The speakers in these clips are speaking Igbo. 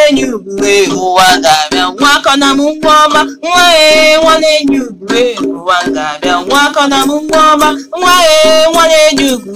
na-enye ugwu ụwa ga-abịa. Nwa akọ na m nwa ọma, nwa ee nwa na-enye ugwu ụwa ga-abịa. Nwa akọ na m nwa ọma, nwa ee nwa na-enye ugwu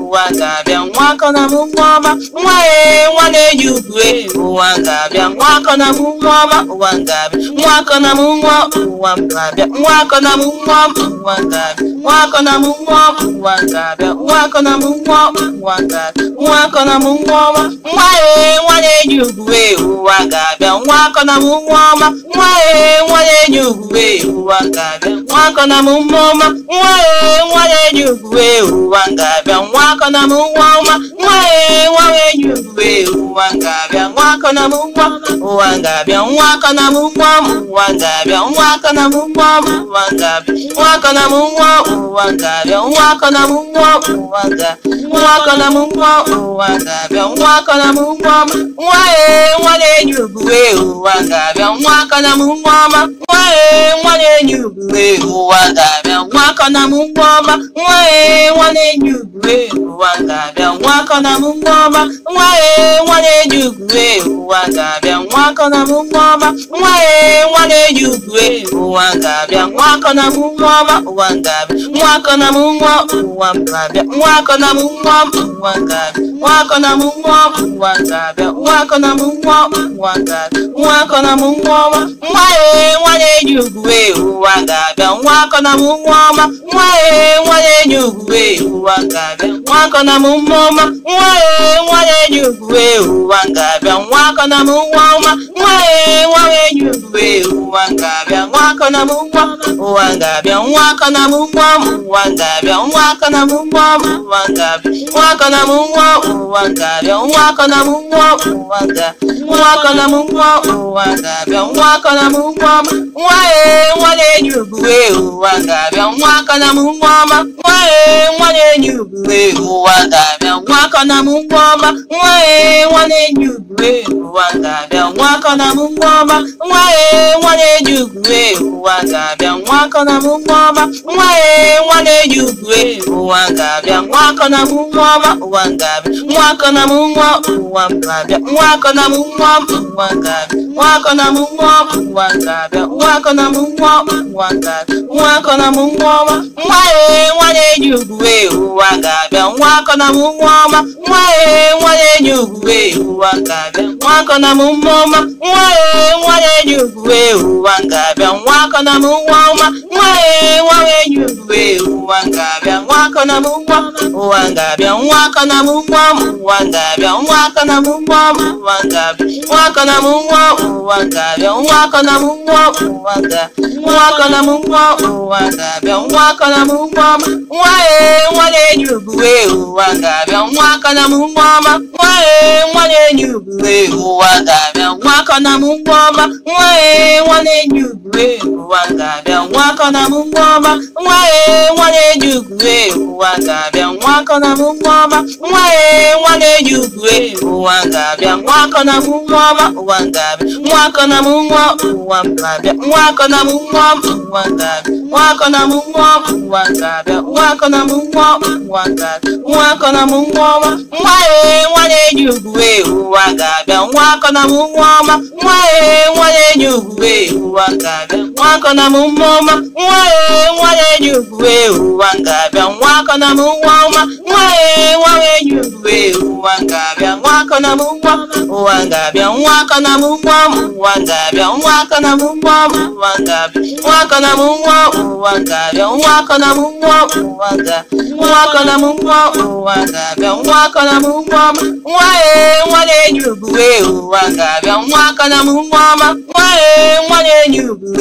ụwa ga-abịa. Nwa akọ na m nwa ọma, nwa ee nwa na-enye ugwu ụwa ga-abịa. Nwa akọ na m nwa ọma, ụwa ga-abịa. Nwa akọ na m nwa ụwa ga-abịa. Nwa akọ na m nwa ụwa ga-abịa. Nwa akọ na m nwa ụwa ga-abịa. Nwa akọ na m nwa ụwa ga-abịa. Nwa akọ na m nwa ọma, nwa ee nwa na-enye ugwu ụwa ga-abịa. Nwa akọ na m nwa ọma, nwa ee nwa na-enye ugwu ụwa ga-abịa. Nwa akọ na m nwa ọma, nwa ee nwa na-enye ugwu ụwa ga-abịa. Nwa akọ na m nwa ọma, nwa ee nwa na-enye ugwu ụwa ga-abịa. Nwa akọ na m nwa ụwa ga-abịa. Nwa akọ na m nwa ụwa ga-abịa. Nwa akọ na m nwa ụwa ga-abịa. Nwa akọ na m nwa ụwa ga-abịa. Nwa akọ na m nwa ụwa ga-abịa. Nwa akọ na m nwa ụwa ga-abịa. Nwa akọ na m nwa ọma, nwa ee nwa na-enye ugwu ụwa ga-abịa. Nwa akọ na m nwa ọma, nwa ee nwa na-enye ugwu ụwa ga-abịa. Nwa akọ na m nwa ọma, nwa ee nwa na-enye ugwu ụwa ga-abịa. Nwa akọ na m nwa ọma, nwa ee nwa na-enye ugwu ụwa ga-abịa. Nwa akọ na m nwa ọma, nwa ee nwa na-enye ugwu ụwa ga-abịa. Nwa akọ na m nwa ọma, ụwa ga-abịa. Nwa akọ na m nwa ụwa ga-abịa. Nwa akọ na m nwa ụwa ga-abịa. Nwa akọ na m nwa ụwa ga-abịa. Nwa akọ na m nwa ụwa ga-abịa. Nwa akọ na m nwa ọma, nwa ee nwa na-enye ugwu ụwa ga-abịa. Nwa akọ na m nwa ọma, nwa ee nwa na-enye ugwu ụwa ga-abịa. Nwa akọ na m nwa ọma, nwa ee nwa na-enye ugwu ụwa ga-abịa. Nwa akọ na m nwa ọma, nwa ee nwa na-enye ugwu ụwa ga-abịa. Nwa akọ na m nwa ụwa ga-abịa. Nwa akọ na m nwa ụwa ga-abịa. Nwa akọ na m nwa ụwa ga-abịa. Nwa akọ na m nwa ụwa ga-abịa. Nwa akọ na m nwa ụwa ga-abịa. Nwa akọ na m nwa ụwa ga-abịa. Nwa akọ na m nwa ọma, nwa ee nwa na-enye ugwu ụwa ga-abịa. Nwa akọ na m nwa ọma, nwa ee nwa na-enye ugwu ụwa ga-abịa. Nwa akọ na m nwa ọma, nwa ee nwa na-enye ugwu ụwa ga-abịa. Nwa akọ na m nwa ọma, nwa ee nwa na-enye ugwu ụwa ga-abịa. Nwa akọ na m nwa ọma, nwa ee nwa na-enye ugwu ụwa ga-abịa. Nwa akọ na m nwa ọma, ụwa ga-abịa. Nwa akọ na m nwa ụwa ga-abịa. Nwa akọ na m nwa ụwa ga-abịa. Nwa akọ na m nwa ụwa ga-abịa. Nwa akọ na m nwa ụwa ga-abịa. Nwa akọ na m nwa ọma, nwa ee nwa na-enye ugwu ụwa ga-abịa. Nwa akọ na m nwa ọma, nwa ee nwa na-enye ugwu ụwa ga-abịa. Nwa akọ na m nwa ọma, nwa ee nwa na-enye ugwu ụwa ga-abịa. Nwa akọ na m nwa ọma, nwa ee nwa na-enye ugwu ụwa ga-abịa. Nwa akọ na m nwa ụwa ga-abịa. Nwa akọ na m nwa ụwa ga-abịa. Nwa akọ na m nwa ụwa ga-abịa. Nwa akọ na m nwa ụwa ga-abịa. Nwa akọ na m nwa ụwa ga-abịa. Nwa akọ na m nwa ụwa ga-abịa. Nwa akọ na m nwa ọma, nwa ee nwa na-enye ugwu ụwa ga-abịa. Nwa akọ na m nwa ọma, nwa ee nwa na-enye ugwu ụwa ga-abịa. Nwa akọ na m nwa ọma, nwa ee nwa na-enye ugwu ụwa ga-abịa. Nwa akọ na m nwa ọma, nwa ee nwa na-enye ugwu ụwa ga-abịa. Nwa akọ na m nwa ọma, nwa ee nwa na-enye ugwu ụwa ga-abịa. Nwa akọ na m nwa ọma, ụwa ga-abịa. Nwa akọ na m nwa ụwa ga-abịa. Nwa akọ na m nwa ụwa ga-abịa. Nwa akọ na m nwa ụwa ga-abịa. Nwa akọ na m nwa ụwa ga-abịa. Nwa akọ na m nwa ọma, nwa ee nwa na-enye ugwu ụwa ga-abịa. Nwa akọ na m nwa ọma, nwa ee nwa na-enye ugwu ụwa ga-abịa. Nwa akọ na m nwa ọma, nwa ee nwa na-enye ugwu ụwa ga-abịa. Nwa akọ na m nwa ọma, nwa ee nwa na-enye ugwu ụwa ga-abịa. Nwa akọ na m nwa ụwa ga-abịa. Nwa akọ na m nwa ụwa ga-abịa. Nwa akọ na m nwa ụwa ga-abịa. Nwa akọ na m nwa ụwa ga-abịa. Nwa akọ na m nwa ụwa ga-abịa. Nwa akọ na m nwa ụwa ga-abịa. Nwa akọ na m nwa ọma, nwa ee nwa na-enye ugwu ụwa ga-abịa. Nwa akọ na m nwa ọma, nwa ee nwa na-enye ugwu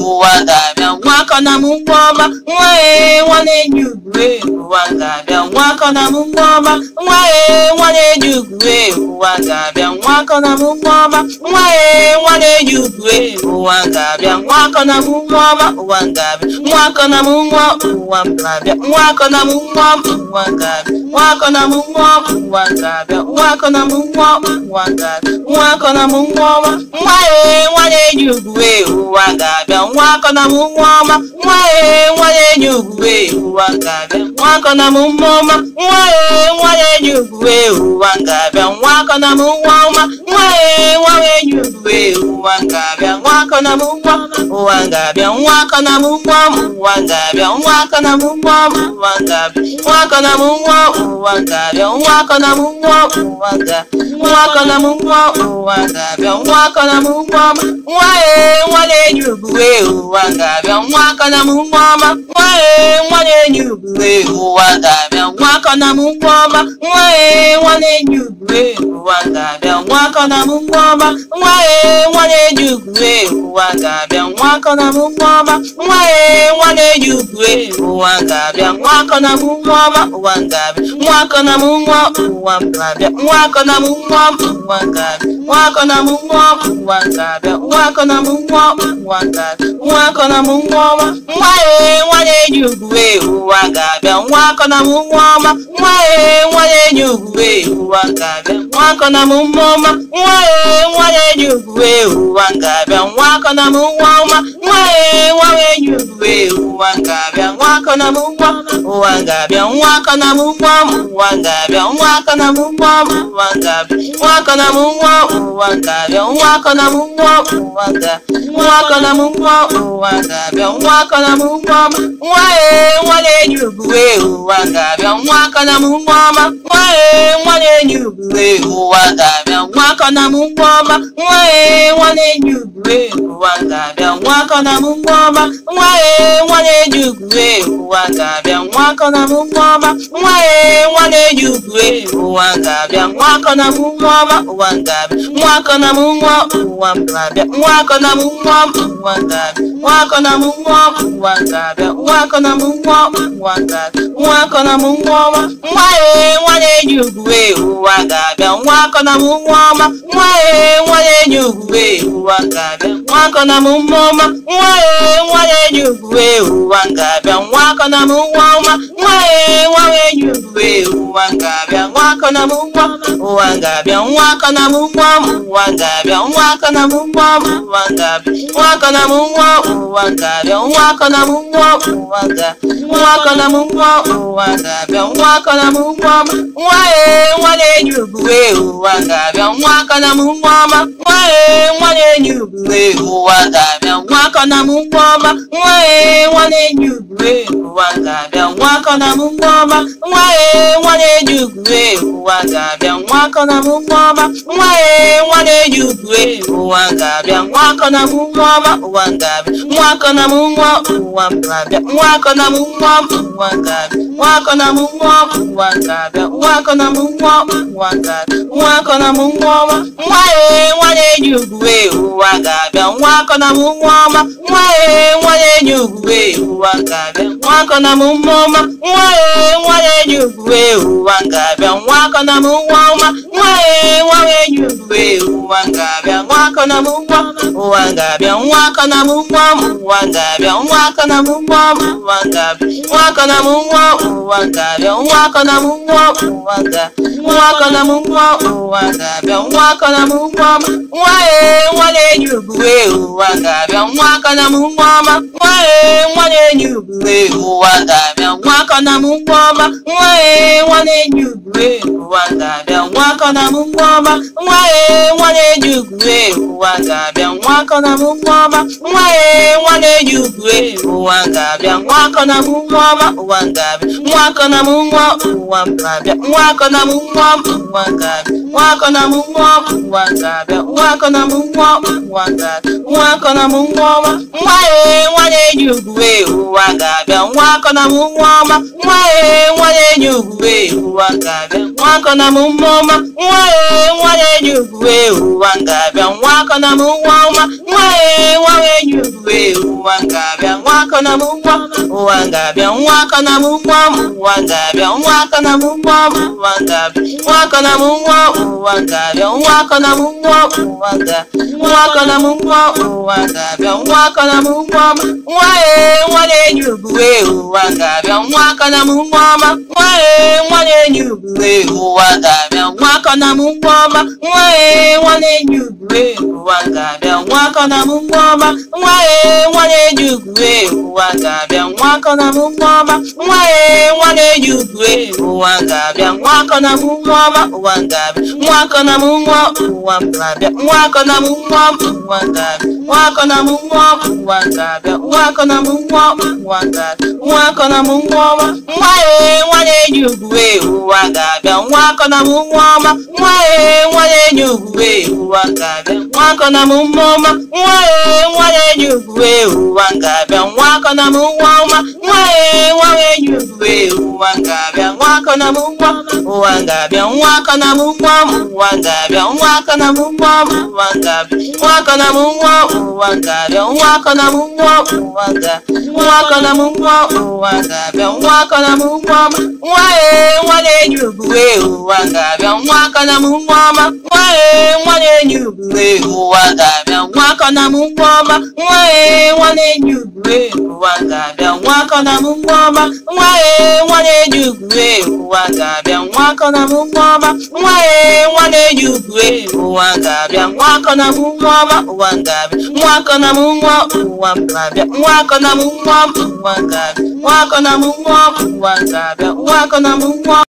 ụwa ga-abịa. Nwa akọ na m nwa ọma, nwa ee nwa na-enye ugwu ụwa ga-abịa. Nwa akọ na m nwa ọma, nwa ee nwa na-enye ugwu ụwa ga-abịa. Nwa akọ na m nwa ọma, nwa ee nwa na-enye ugwu ụwa ga-abịa. Nwa akọ na m nwa ọma, ụwa ga-abịa. Nwa akọ na m nwa ụwa ga-abịa. Nwa akọ na m nwa ụwa ga-abịa. Nwa akọ na m nwa ụwa ga-abịa. Nwa akọ na m nwa ụwa ga-abịa. Nwa akọ na m nwa ọma, nwa ee nwa na-enye ugwu ụwa ga-abịa. Nwa akọ na m nwa ọma, nwa ee nwa na-enye ugwu ụwa ga-abịa. Nwa akọ na m nwa ọma, nwa ee nwa na-enye ugwu ụwa ga-abịa. Nwa akọ na m nwa ọma, nwa ee nwa na-enye ụwa ga-abịa nwa akọ na m nwa ụwa ga-abịa nwa akọ na m nwa ụwa ga-abịa nwa akọ na m nwa ụwa ga-abịa nwa akọ na m nwa ụwa ga-abịa nwa akọ na m nwa ụwa ga nwa akọ na m nwa ụwa ga-abịa nwa akọ na m nwa nwa ee nwa na-enye ugwu ụwa ga-abịa nwa akọ na m nwa ọma nwa ee nwa na-enye ugwu ụwa ga-abịa nwa akọ na m nwa ọma nwa ee nwa na-enye ugwu ụwa ga-abịa nwa akọ na m nwa ọma nwa ee nwa na-enye ugwu ụwa ga-abịa nwa akọ na m nwa ọma nwa ee nwa na-enye ugwu ụwa ga-abịa nwa akọ na m nwa ọma ụwa ga-abịa nwa akọ na m nwa ụwa ga-abịa nwa akọ na m nwa ụwa ga-abịa nwa akọ na m nwa ụwa ga-abịa nwa akọ na m nwa ụwa ga-abịa nwa akọ na m nwa ọma nwa ee nwa na-enye ugwu ụwa ga-abịa nwa akọ na m nwa ọma nwa ee nwa na-enye ugwu ụwa ga-abịa nwa akọ na m nwa ọma nwa ee nwa na-enye ugwu ụwa ga-abịa nwa akọ na m nwa ọma nwa ee nwa na-enye ugwu ụwa ga-abịa nwa akọ na m nwa ụwa ga-abịa nwa akọ na m nwa ụwa ga-abịa nwa akọ na m nwa ụwa ga-abịa nwa akọ na m nwa ụwa ga-abịa nwa akọ na m nwa ụwa ga nwa akọ na m nwa ụwa ga-abịa nwa akọ na m nwa nwa ee nwa na-enye ugwu ụwa ga-abịa nwa akọ na m nwa ọma nwa ee nwa na-enye ugwu ụwa ga-abịa nwa akọ na m nwa ọma nwa ee nwa na-enye ugwu ụwa ga-abịa nwa akọ na m nwa ọma nwa ee nwa na-enye ugwu ụwa ga-abịa nwa akọ na m nwa ọma nwa ee nwa na-enye ugwu ụwa ga-abịa nwa akọ na m nwa ọma ụwa ga-abịa nwa akọ na m nwa ụwa ga-abịa nwa akọ na m nwa ụwa ga-abịa nwa akọ na m nwa ụwa ga-abịa nwa akọ na m nwa ụwa ga-abịa nwa akọ na m nwa ọma nwa ee nwa na-enye ugwu ụwa ga-abịa nwa akọ na m nwa ọma nwa ee nwa na-enye ugwu ụwa ga-abịa nwa akọ na m nwa ọma nwa ee nwa na-enye ugwu ụwa ga-abịa nwa akọ na m nwa ọma nwa ee nwa na-enye ugwu ụwa ga-abịa nwa akọ na m nwa ụwa ga-abịa nwa akọ na m nwa ụwa ga-abịa nwa akọ na m nwa ụwa ga-abịa nwa akọ na m nwa ụwa ga-abịa nwa akọ na m nwa ụwa ga nwa akọ na m nwa ụwa ga-abịa nwa akọ na m nwa nwa ee nwa na-enye ugwu ụwa ga-abịa nwa akọ na m nwa ọma nwa ee nwa na-enye ugwu ụwa ga-abịa nwa akọ na m nwa ọma nwa ee nwa na-enye ugwu ụwa ga-abịa nwa akọ na m nwa ọma nwa ee nwa na-enye ugwu ụwa ga-abịa nwa akọ na m nwa ọma nwa ee nwa na-enye ugwu ụwa ga-abịa nwa akọ na m nwa ọma ụwa ga-abịa nwa akọ na m nwa ụwa ga-abịa nwa akọ na m nwa ụwa ga-abịa nwa akọ na m nwa ụwa ga-abịa nwa akọ na m nwa ụwa ga-abịa nwa akọ na m nwa ọma nwa ee nwa na-enye ugwu ụwa ga-abịa nwa akọ na m nwa ọma nwa ee nwa na-enye ugwu ụwa ga-abịa nwa akọ na m nwa ọma nwa ee nwa na-enye ugwu ụwa ga-abịa nwa akọ na m nwa ọma nwa ee nwa na-enye ugwu ụwa ga-abịa nwa akọ na m nwa ụwa ga-abịa nwa akọ na m nwa ụwa ga-abịa nwa akọ na m nwa ụwa ga-abịa nwa akọ na m nwa ụwa ga-abịa nwa akọ na m nwa ụwa ga nwa akọ na m nwa ụwa ga-abịa nwa akọ na m nwa nwa ee nwa na-enye ugwu ụwa ga-abịa nwa akọ na m nwa ọma nwa ee nwa na-enye ugwu ụwa ga-abịa nwa akọ na m nwa ọma nwa ee nwa na-enye ugwu ụwa ga-abịa nwa akọ na m nwa ọma nwa ee nwa na-enye ugwu ụwa ga-abịa nwa akọ na m nwa ọma nwa ee nwa na-enye ugwu ụwa ga-abịa nwa akọ na m nwa ọma ụwa ga-abịa nwa akọ na m nwa ụwa ga-abịa nwa akọ na m nwa ụwa ga-abịa nwa akọ na m nwa ụwa ga-abịa nwa akọ na m nwa ụwa ga-abịa nwa akọ na m nwa ọma nwa ee nwa na-enye ugwu ụwa ga-abịa nwa akọ na m nwa ọma nwa ee nwa na-enye ugwu ụwa ga-abịa nwa akọ na m nwa ọma nwa ee nwa na-enye ugwu ụwa ga-abịa nwa akọ na m nwa ọma nwa ee nwa na-enye ugwu ụwa ga-abịa nwa akọ na m nwa ụwa ga-abịa nwa akọ na m nwa ụwa ga-abịa nwa akọ na m nwa ụwa ga-abịa nwa akọ na m nwa ụwa ga-abịa nwa akọ na m nwa ụwa ga nwa akọ na m nwa ụwa ga-abịa nwa akọ na m nwa nwa ee nwa na-enye ugwu ụwa ga-abịa nwa akọ na m nwa ọma nwa ee nwa na-enye ugwu ụwa ga-abịa. nwa akọ na m nwa ọma, nwa ee nwa na-enye ugwu ee, ụwa ga-abịa. Nwa akọ na m nwa ọma, nwa ee nwa na-enye ugwu ee, ụwa ga-abịa. Nwa akọ na m nwa ọma, nwa ee nwa na-enye ugwu ee, ụwa ga-abịa. Nwa akọ na m nwa ọma, ụwa ga-abịa. Nwa akọ na m nwa, ụwa ga-abịa. Nwa akọ na m nwa, ụwa ga-abịa. Nwa akọ na m nwa, ụwa ga-abịa. Nwa akọ na m nwa, ụwa ga-abịa. Nwa akọ na m nwa ọma, nwa ee nwa na-enye ugwu ee, ụwa ga-abịa. Nwa akọ na m nwa ọma, nwa ee nwa na-enye ugwu ee, ụwa ga-abịa. Nwa akọ na m nwa ọma, nwa ee nwa na-enye ugwu ee, ụwa ga-abịa. Nwa akọ na m nwa ọma, nwa ee nwa na-enye ugwu ee, ụwa ga-abịa. Nwa akọ na m nwa, ụwa ga-abịa. Nwa akọ na m nwa, ụwa ga-abịa. Nwa akọ na m nwa, ụwa ga-abịa. Nwa akọ na m nwa, ụwa ga-abịa. Nwa akọ na m nwa, ụwa ga. Nwa akọ na m nwa, ụwa ga-abịa. Nwa akọ na m nwa ọma, nwa ee nwa na-enye ugwu ee, ụwa ga-abịa. Nwa akọ na m nwa ọma, nwa ee nwa na-enye ugwu ee, ụwa ga-abịa. Nwa akọ na m nwa ọma, nwa ee nwa na-enye ugwu ee, ụwa ga-abịa. Nwa akọ na m nwa ọma, nwa ee nwa na-enye ugwu ee, ụwa ga-abịa. Nwa akọ na m nwa ọma, nwa ee nwa na-enye ugwu ee, ụwa ga-abịa. Nwa akọ na m nwa ọma, ụwa ga-abịa. Nwa akọ na m nwa, ụwa ga-abịa. Nwa akọ na m nwa, ụwa ga-abịa. Nwa akọ na m nwa, ụwa ga-abịa. Nwa akọ na m nwa.